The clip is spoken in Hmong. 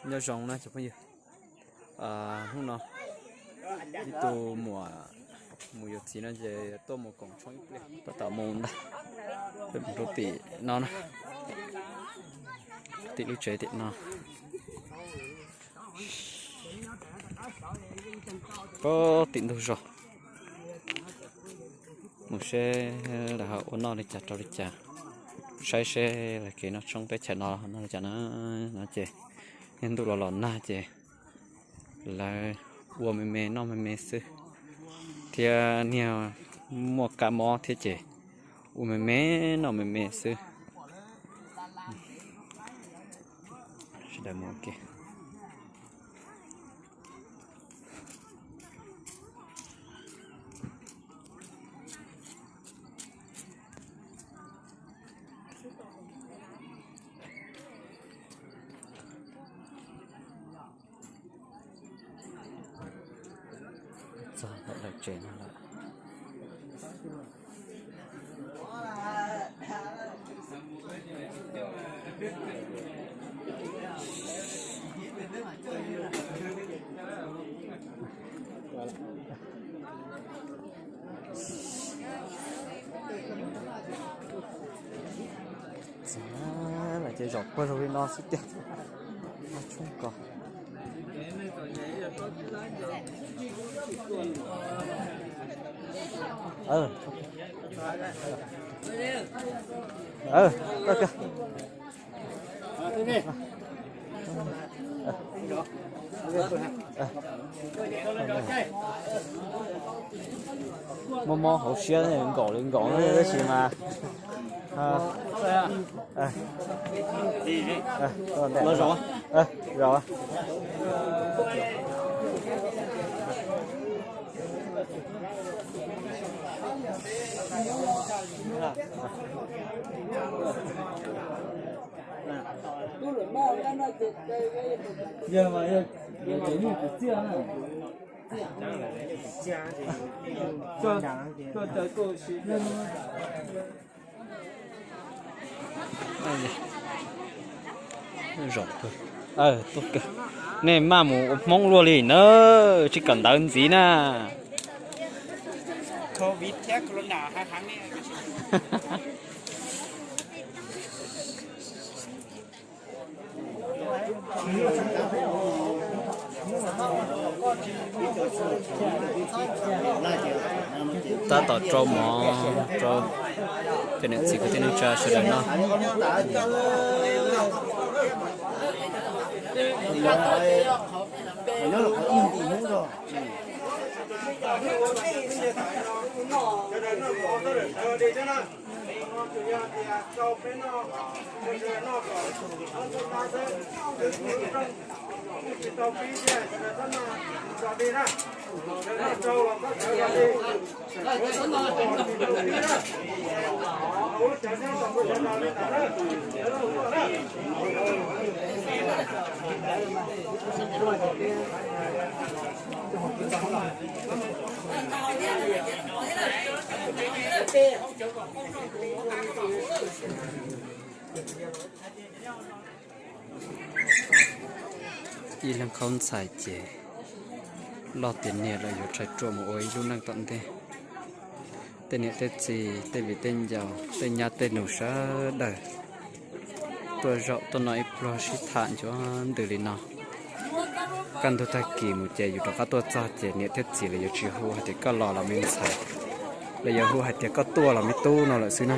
Nyob zoo na cov phooj ywg, hnub no ib tug muam mus yuav txiv no ces tuaj mus koom tshoob ib pliag tab tom mus ntag. Peb mus rau tim no na, tim lub tsev tim no, puag tim ntug zos. Mus seb lawv ho ua noj li cas rau li cas, saib seb lawv kev noj tshoob teb chaws no noj li cas na. No ces niag ntuj los los nag ces lawv ua me me noj me me xwb, thiab niag muaj kab mob thiab ces ua me me noj me me xwb. Sawv daws mus ua ke. Txog ntawm lawv tsev no lawm. Txog lawm ces zaum puag zoo li no xwb tiag. Tshoob ko. Mob mob hauv siab nkaum li nkaum tab sis mas Nej maj mus ua Hmoob luaj li na, tsis kawm ntawv ntxiv na. Tab tom rau mov rau cov niam txiv kwv tij neej tsa sawv daws noj. Ib leeg khaub ntxhais ces loj tiav niag lawm yuav rhais ruam mus ua ib lub neej tom ntej. Tej niam tej txiv, tej viv tej ncaus, tej nyab tej nus sawv daws tuaj zaum tuaj noj ib pluag sib tham ncuav ntws li no. Kaj ntug tag kis mus ces yus rov qab tuaj txog ces niam thiab txiv lawv yuav tsis hu hais tias koj los los me ntxhais, lawv yuav hu hais tias koj tuaj los me tub no lawm xwb na.